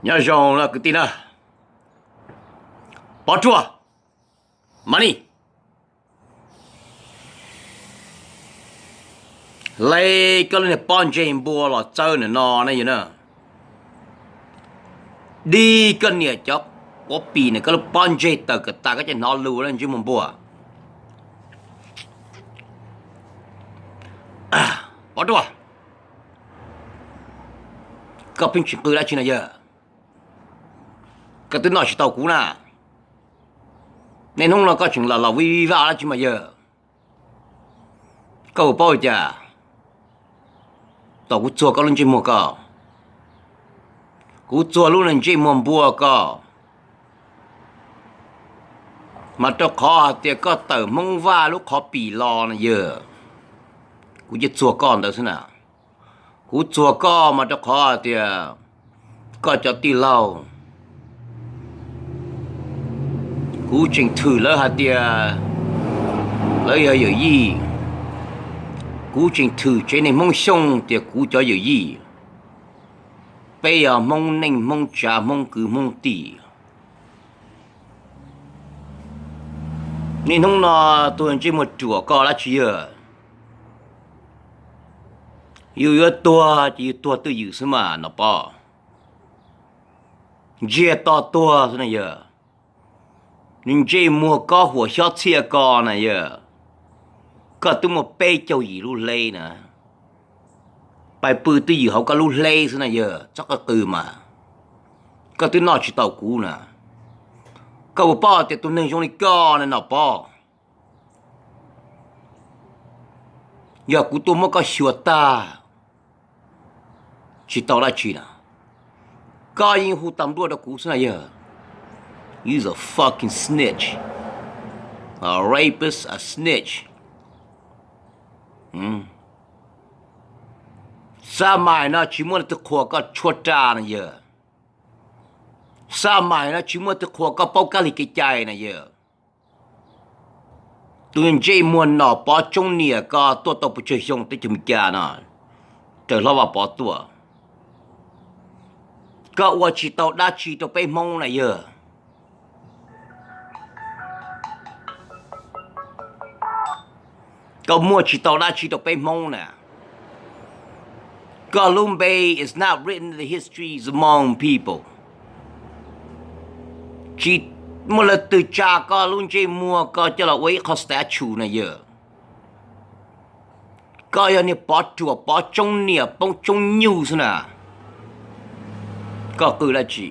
Nyob zoo na kwv tij na, Pov Ruaj, mas ni, hle koj lub niag pob ntseg npua los txawb ntawm no na yog na. Dib koj niam cov quav pim na, koj lub pob ntseg tawm kom tas koj cov hnov lus na ntsej muag npua. Pov Ruaj, koj pheej tsis qw dab tsi na yog? Koj twb noj tsis tau kuv na. Niaj hnub no koj tseem los los vij vij vaj dab tsi mas yog? Koj puas paub cas? Tos kuv txuag koj lub ntsej muag ko, kuv txuag lub ntsej muag npua ko, mas rau qhov hais tias koj tawm Hmoob Vaj lub qhov pim los na yog, kuv cia txuag koj ntawd xwb na. Kuv txuag koj mas rau qhov hais tias koj cov tij laug, kuv tseem thwm lawv hais tias lawv yog yawm yij. Kuv tseem thwm tsev neeg Hmoob Xyooj tias kuv cov yawm yij, peb yog Hmoob neej Hmoob tsav Hmoob kwv Hmoob tij. Niaj hnub no tus ntsej muag ruam koj dab tsi yog? Yus yuav tuag ces yus tuag twj ywm xwb mas Nom Pov. Ntsiag to tuag xwb na yog. Nws ntsej muag kob huam xyob txhiaj ko na yog. Koj twb muaj peb caug yim lub hleb na, pais pw twj ywm hauv koj lub hleb xwb na yog, txhob qw qw mas. Koj twb noj tsis tau kuv na. Koj puas paub tias tus neeg zoo li koj na Nom Pov, yog kuv tuaj muab koj xyuas tag tsis tau dab tsi na, koj yeej hu tas npluaj rau kuv xwb na yog. You is a fucking snitch, a rapist, a snitch. Xab mais no tsis muaj leej twg qhuas koj tshuab raj na yog. Xab mais no tsis muaj leej twg qhuas koj paub kab lig kev cai na yog. Tus ntsej muag Nom Pov tsoob niam ko tuaj tau pes tsawg xyoo teb chaws Amelikas no, raws hlob Vaj Pov tuaj. Koj ua tsis tau dab tsi rau peb Hmoob na yog. Koj muaj tsis tau dab tsi rau peb Hmoob na. Koj lub npe is not written in the history among people. Tsis muaj leej twg tsa koj lub ntsej muag ko coj los ua ib qho statue na yog. Koj yog niag pov ruam pov tsoob niam poob tsoob nyuj xwb na. Koj qw dab tsi?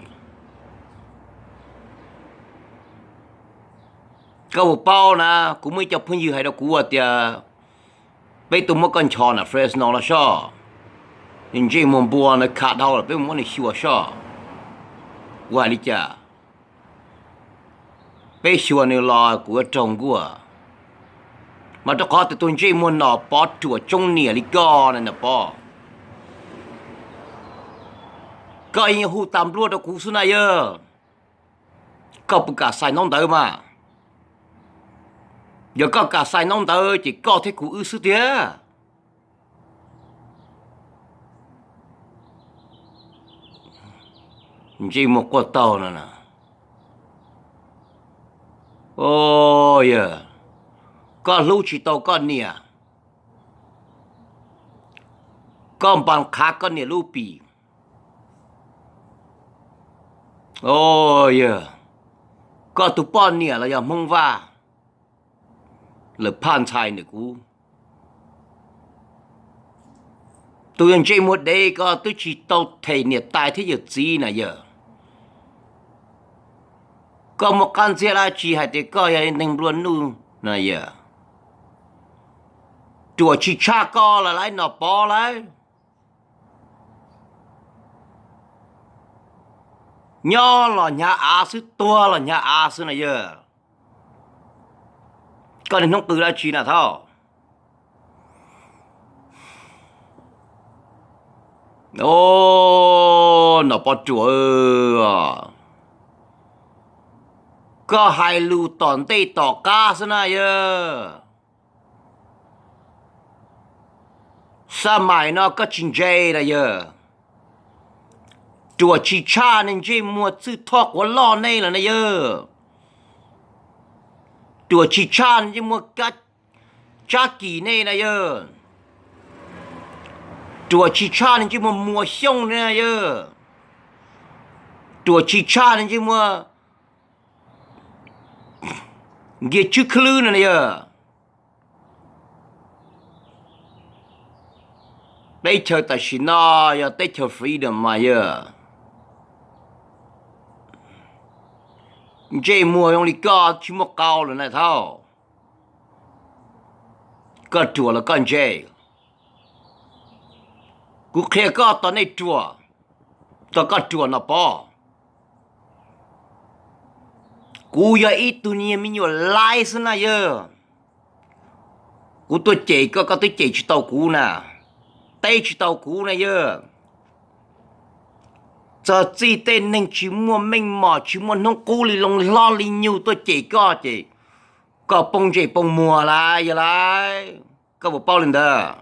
Koj puas paub na, kuv muaj ib co phooj ywg hais rau kuv tias peb tuaj muab koj nchos na Fresno los sob, nws ntsej muag npua na kha dhau lawm peb mus muab nws xyuas sob. Kuv hais li cas? Peb xyuas nws los kuv yuav raug nkuaj. Mas rau qhov tias tus ntsej muag Nom Pov ruam tsoob niam li koj na Nom Pov, koj yeej hu tas npluaj rau kuv xwb na yog. Koj puas kam xais ntaub ntawv mas? Yog koj kam xais ntaub ntawv ces koj thiab kuv wb xwb tiag. Ntsej muag quaj taug no na. Yog koj hlub tsis tau koj niam, koj npas qhav koj niam lub pim. Yog koj tus poj niam los yog Hmoob Vaj, lawv phaj ntxhais ntawm kuv. Tus yog ntsej muag dev ko twb tsis tau them niam tais thiab yawm txiv na yog. Koj muaj qab ntxiab dab tsi hais tias koj yog neeg nplua nuj na yog? Ruam tsis tshaj koj los lawm Nom Pov lawm. Nyob los hnyav av xwb, tuag los hnyav av xwb na yog. Koj niaj hnub qw dab tsi na thab? Nom Pov ruam, koj hais lus tom ntej tom qab xwb na yog. Xab mais no koj tsis ntse na yog. Ruam tsis tshaj niag ntsej muag Txwj Thoj Quav Loj nej lawm na yawg. Ruam tsis tshaj niag ntsej muag Tsab Kis nej na yawg. Ruam tsis tshaj niag ntsej muag Muas Xyooj nej na yawg. Ruam tsis tshaj niag ntsej muag Nkias Tswb Khwb Lwb no na yawg. Teb chaws tam sim no yog teb chaws freedom mas yawg. Ntsej muag zoo li koj tsis muaj qau lawm na thaub. Koj ruam los koj ntse. Kuv qhia koj tos nej ruam, tos koj ruam Nom Pov. Kuv yog ib tug niag me nyuam laib xwb na yawg. Kuv tuaj cem koj, koj twb cem tsis tau kuv na, teb tsis tau kuv na yawg. Txog txij tej neeg tsis muaj meej mom tsis muaj hnub qub li loo hlob li nyug tuaj cem koj ces koj poob ntsej poob muag lawm yawg lauj. Koj puas paub li ntawd?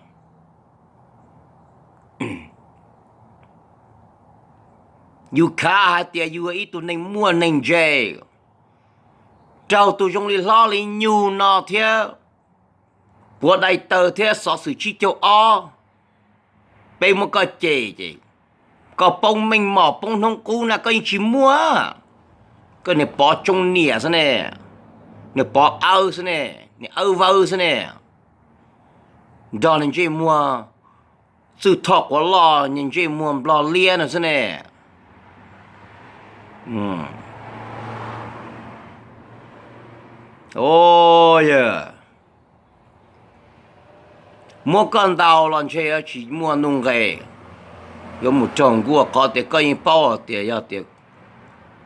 Yus khav hais tias yus yog ib tug neeg muaj neeg ntse, raug tus zoo li hlob li nyug no thiab puav dai taw thiab xov xwm tsib caug ob, peb muab koj cem ces koj poob meej mom poob hnub qub na koj yeej tsis muaj. Koj niag Pov Tsoob Niam xwb ne, niag Pov Awb xwb ne, niag Awb Vawb xwb ne, nrog niag ntsej muag Txwj Thoj Quav Loj niag ntsej muag Nplog Liab no xwb ne. Yog muab koj ntaus los ntshe yuav tsis muaj nuj nqes, yuav mus raug nkuaj qhov tias koj yeej paub tias yog tias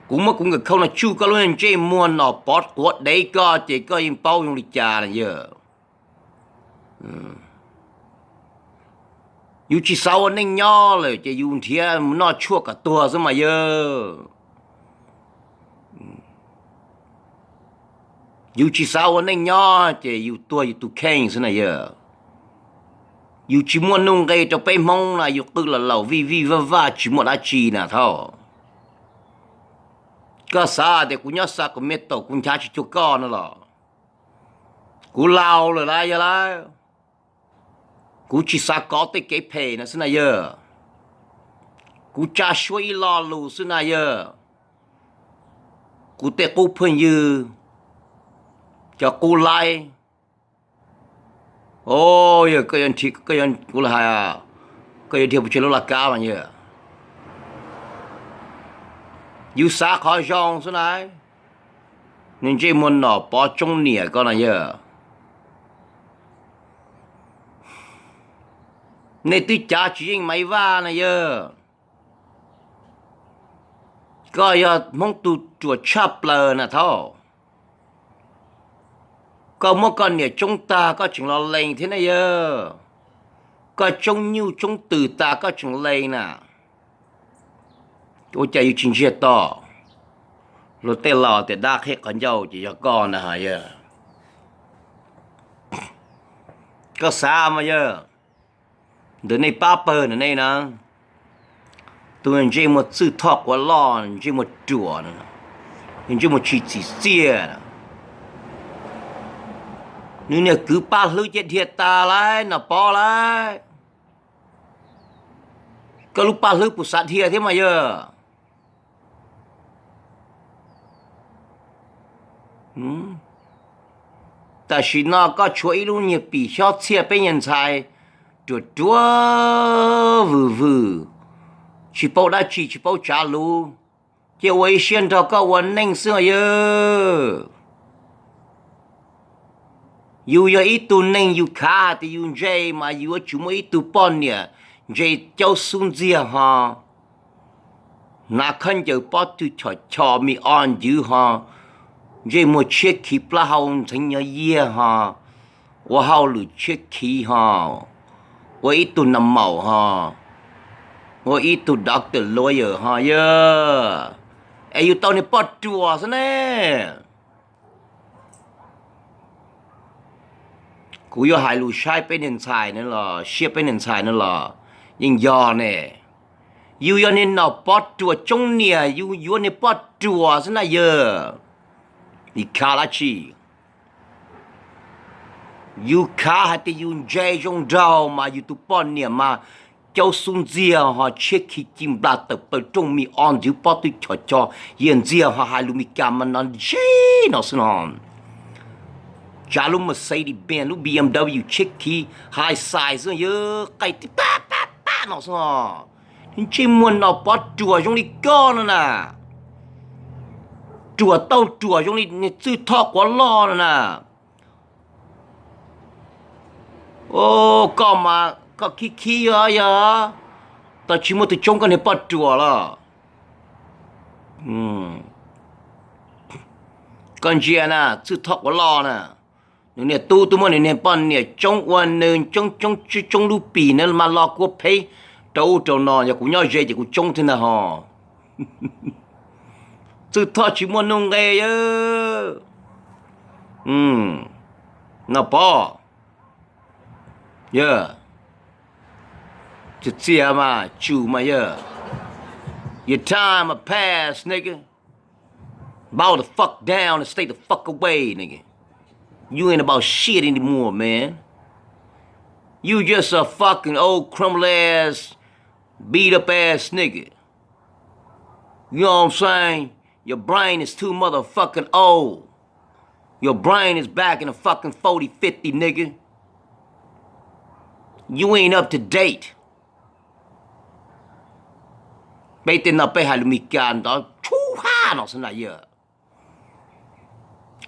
kuv muab kuv nkawm khauj no tsuj koj lub ntsej muag Nom Pov quav dev koj ces koj yeej paub zoo li cas na yawg. Yus tsis xav ua neej nyob lawm ces yus nrhiav mus noj tshuaj kom tuag xwb mas yawg. Yus tsis xav ua neej nyob ces yus tuag yus tus kheej xwb na yawg. Yus tsis muaj nuj nqe rau peb Hmoob na, yus qw los laus vij vij vaj vaj tsis muaj dab tsi na thaub. Koj xav tias kuv nyob xa kom me taum kuv nchav tsis cuag koj no los? Kuv laus lawm lauj yawg lauj. Kuv tsis xav kov tej kev phem no xwb na yawg. Kuv tsa suab ib lo lus xwb na yawg. Kuv tej qub phooj ywg, cov qub laib, o, yog koj yuav nrhiav, kuv hais, koj yuav dhia pes tsawg lub laj kab mas yawg, yus xav qhov zoo xwb na. Niag ntsej muag Nom Pov Tsoob Niam koj no yawg, nej twb cav tsis yeej Maiv Vaj na yawg. Koj yog Hmoob tus ruam tshaj plaws na thaub. Koj muab koj niam tsoob tag koj tseem los lees thiab na yawg. Koj tsoob nyuj tsoob twm tas koj tseem lees na. Ua cas yus tsis ntsiag to? Luag tej laus tias dab qheb qhov ncauj ces yog koj na yawg. Koj xav mas yawg, ntawm nej pab pawg na nej na, tus ntsej muag Txwj Thoj Quav Loj, ntsej muag ruam, ntsej muag tsis txim txiaj. Nws niag kwv Paj Hlwb ces dhia tas lauj Nom Pov lauj. Koj lub Paj Hlwb puas xav dhia thiab mas yawg? Tam sim no koj tshuav ib lub nyuag pim xyob txhiaj peb nyuag ntxhais ruam ruam vwm vwm, tsis paub dab tsi tsis paub tsav lus, ces ua ib siab nrog koj ua neej xwb os yawg. Yus yog ib tug neeg yus khav hais tias yus ntse mas yus yuav tsum muaj ib tug poj niam ntse caub xub ntxiag ho, hnav khaub ncaws pob tw chom chom me o ncwv ho, ntsej muag tshiab khiv plaub hau ntxheev nyuag yiag ho, ua hauj lwm tshiab khiv ho, ua ib tug nas maum ho, ua ib tug doctor lawyer ho yawg. Es yus tau niag poj ruam xwb ne. Kuv yuav hais lus saib peb niag ntxhais na los siab peb niag ntxhais na los yeej yog ne. Yus yog niag nom pov ruas tsoob niam, yus yuav niag poj ruas xwb na yawg. Yus khav dab tsi? Yus khav hais tias yus ntse zoo nraug mas yus tus poj niam mas caub xub ntxiag ho tshiab khi ci nplas tawm plaws rooj mis ob ntswv pob twb chov cho, yias ntxiag ho hais lus Meskas mas no ntsej no xwb no. Tsav lub Mercedes Benz lub B M W tshiab khi hais xais xwb yawg, qaij tib pab pab pab no xwb. Ntsej muag nom pov ruas zoo li koj no na, ruas tauj ruas zoo li niag Txwj Thoj Quav Loj no na. Koj mas koj khib khib yog, tab tsis muaj tus tsoob koj niag poj ruas los. Koj ntsia na, Txwj Thoj Quav Loj na, nws niag tub twb muab nws niag poj niam tsoob ua nws tsoob tsoob tsoob lub pim na mas los kua pheb rau ub rau no, yog kuv nyob ze ces kuv tsoob thiab ntag ho. Txwj Thoj tsis muaj nuj nqe yawg. Nom pov, yawg, txias txias mas tsum mas yawg. Your time has passed, nigga. Bow the fuck down and stay the fuck away, nigga. You ain't about shit anymore, man. You just a fucking old criminal ass, beat up ass nigga. You know what I'm saying? Your brain is too motherfucking old. Your brain is back in the fucking forty, fifty, nigga. You ain't up to date. Peb tej no peb hais lus Meskas ntawd tshub hab no xwb na yawg.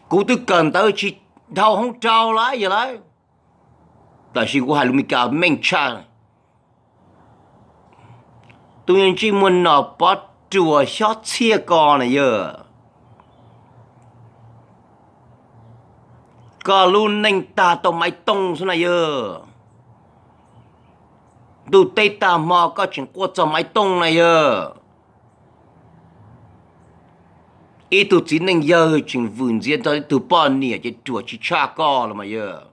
Kuv twb kawm ntawv tsis dhau hoob rau lawm yawg lawm, tab sis kuv hais lus Meskas meej tshaj. Tus yawg ntsej muag nom pov ruas xyob txhiaj ko na yawg. Koj lub neej tag tau Maiv Tooj xwb na yawg. Ntuj teb tag hmo koj tseem quaj txog Maiv Tooj na yawg. Ib tug txiv neej yawg tseem vwm ntxias rau ib tug poj niam ces ruam tsis tshaj koj los mas yawg.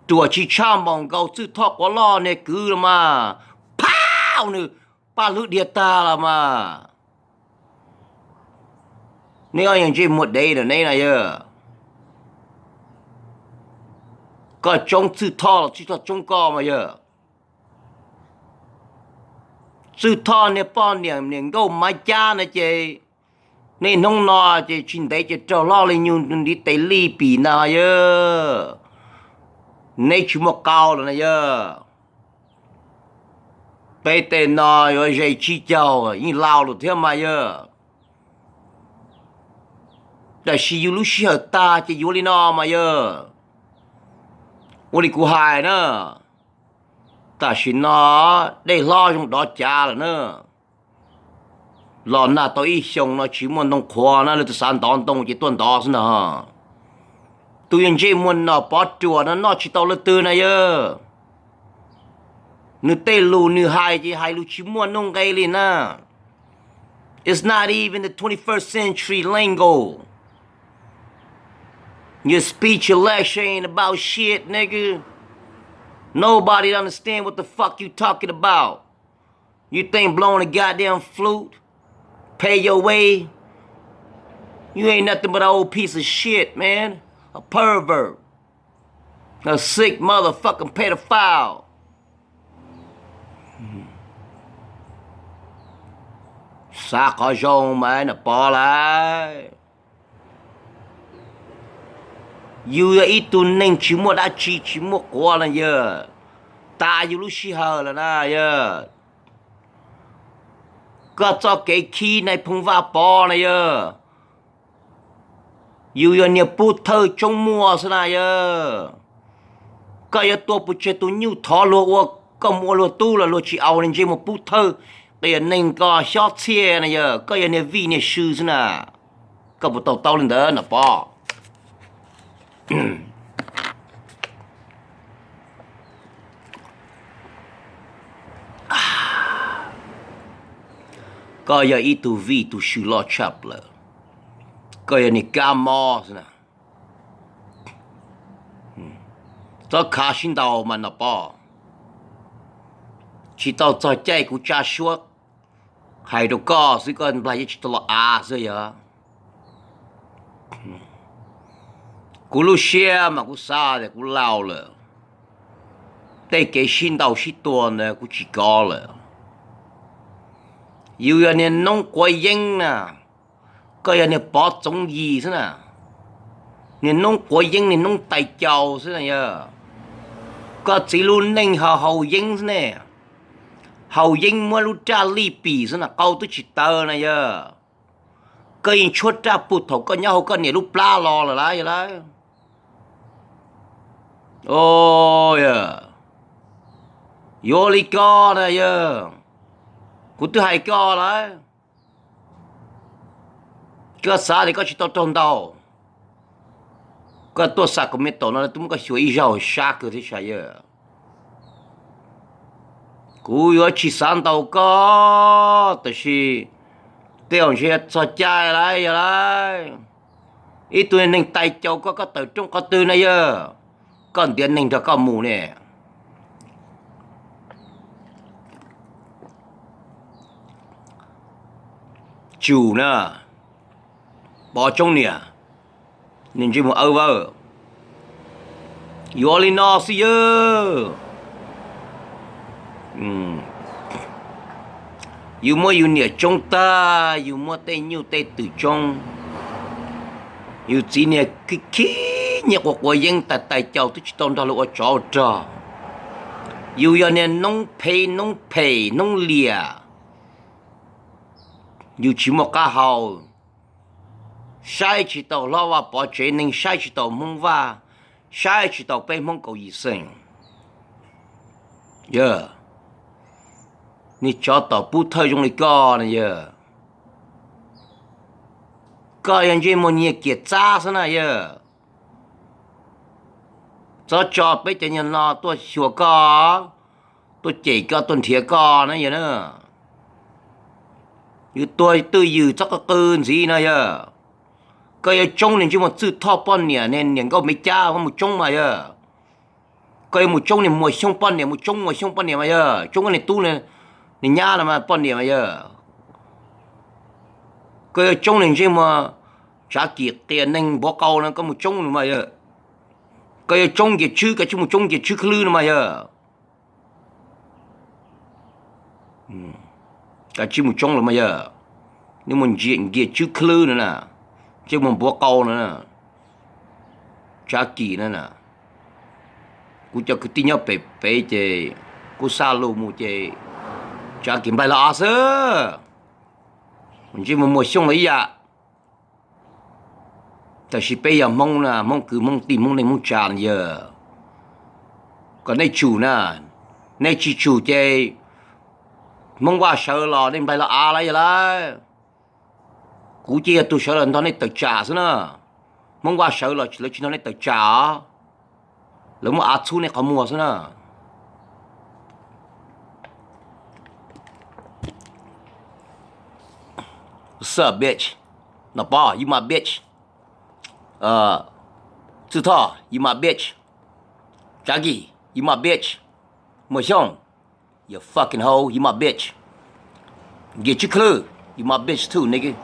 Ruam tsis tshaj Maum Nkaus Txwj Thoj Quav Loj niag kwv los mas. Phauj, nws paj hlwb dhia tag los mas. Neb ob yawg ntsej muag dev lawm neb na yawg. Koj tsoob Txwj Thoj los Txwj Thoj tsoob koj mas yawg. Txwj Thoj niag poj niam niam nkauj Maiv Cab na ces nej hnub no ces tsis ntev ces raug loj li nyuag ntiv tes lij pim na yawg. Neb tsis muaj qau lawm na yawg. Peb tej no yuav ze tsib caug yeej laus lawm thiab mas yawg. Tab sis yus lub sij hawm tag ces yuav li no mas yawg. Ua li kuv hais na, tam sim no dej hlob zoo dov cav lawm na. Los nag tau ib xyoos no tsis muaj ntoo qhuav na, leej twg xav ntov ntoo ces tuaj ntov xwb ntag. Tus yawg ntsej muag nom pov ruas no noj tsis tau leej twg na yawg. Nws tej lus nws hais ces hais lus tsis muaj nuj nqe li na. It's not even the twenty-first century lingo. Your speech and lecture ain't about shit, nigga. Nobody understand what the fuck you talking about. You think blowing a goddamn flute pay your way? You ain't nothing but an old piece of shit, man. A pervert. A sick motherfucking pedophile. Xav qhov zoo mas na pov lawm. Yus yog ib tug neeg tsis muaj dab tsi tsis muaj quav na yawg. Tas yus lub sij hawm lawm na yawg. Koj txoj kev khib Nais Phoo Vaj Pov na yawg. Yus yog niag pub thawj tsoob muaj xwb na yawg. Koj yuav tua pes tsawg tus nyuj thov luag ua, koj mus ua luag tub los luag tsis au li, ntsej muag pub thawj. Qias neeg koj xyob txhiaj na yawg, koj yog niag vij niag sw xwb na. Koj puas tau taub li ntawd na pov? Koj yog ib tug vij tug sw loj tshaj plaws. Koj yog niag kab mob xwb na. Txhob khav sib ntaus mas na pov. Tsis tau txog caij kuv tsa suab hais rau koj xwb koj nplaig yeej tsis tau los av xwb yog. Kuv lub siab mas kuv xav tias kuv laus lawm, tej kev sib ntaus sib tua ntawd kuv tsis kov lawm. Yus yog niag noob quav yeeb na, koj yog niag pov txoov yis xwb na, niag noob quav yeeb niag noob tais caus xwb na yog. Koj txiv lub neej ho haus yeeb xwb ne, haus yeeb muab lub raj lij pim xwb na qau twb tsis tawv na yog. Koj yeej tshuab raj puag thaum koj nyob hauv koj niam lub plab los lawm lauj yog lauj. Yuav li koj na yog, kuv twb hais koj lawm, koj xav tias koj tsis tau raug ntaus, koj tuaj xa kuv me taum no twb muab koj xyuas ib zaug sab kawg thiab sas yog. Kuv yuav tsis xav ntaus koj tab sis tej zaum ntshe txog cai lawm yog lauj. Ib tug neeg tais caus koj, koj tawm rooj qhov twg na yog? Koj ntiav neeg nrog koj mus ne. Tsum na, pov tsoob niam, niag ntsej muag awb vawj, yuav li no xwb yog. Yus muab yus niam tsoob tag, yus muab tej nyuj tej twm tsoob, yus txiv niag khib nyiab quav quav yeeb tais tais caus twb tsis tau nrog luag ua tsov ua rog. Yus yog niag noob phem noob phem noob liam, yus tsis muaj qab hau, saib tsis taus hlob Vaj Pov tsev neeg, saib tsis taus Hmoob Vaj, saib tsis taus peb Hmoob kaum yim xeem. Yog, niag tsov tom pub thawj zoo li koj na yog, koj yog ntsej muag nyiag kiag txab xwb na yog. Txhob tso peb cov nyuag no tuaj xyuas koj, tuaj cem koj, tuaj nrhiav koj na yog na. Yus tuag twj ywm txhob qw qw ntxiv no yog. Koj yuav tsoob niag ntsej muag Txwj Thoj poj niam, niam nkauj me cab, koj mus tsoob mas yog. Koj yuav mus tsoob niag Muas Xyooj poj niam, mus tsoob Muas Xyooj poj niam mas yog, tsoob koj niag tub, niag nyab no mas poj niam mas yog. Koj yuav tsoob niag ntsej muag Tsav Kim qias neeg npuav qau no, koj mus tsoob nws mas yog. Koj yuav tsoob Nkias Tswb, koj tsij mus tsoob Nkias Tswb Khwb Lwb no mas yog. Koj tsij mus tsoob lawm mas yog. Nws mus ntsia Nkias Tswb Khwb Lwb no na, ntsej muag npuav qau no na, Tsav Kim no na. Kuv cov kwv tij nyob pem pem ces kuv xa lus mus ces Tsav Kim nplaig los av xwb. Ntsej muag Muas Xyooj los ib yam. Tab sis peb yog Hmoob na, Hmoob kwv Hmoob tij, Hmoob neej Hmoob tsa na yog. Kom nej tsum na, nej tsis tsum ces Hmoob Vaj sawv los nej nplaig los av lawm yog lauj. Kuv cia yog tus sawv los nrog nej tawm tsam xwb na. Hmoob Vaj sawv los lawv tsis nrog nej tawm tsam os, lawv muab av txhub nej qhov muag xwb na. What's up, bitch? Nov Pov, you my bitch. Txwj Thoj, you my bitch. Tsav Kim, you my bitch. Muas Xyooj, you fucking hoe, you my bitch. Nkias Tswb Khwb Lwb, you my bitch too, nigga.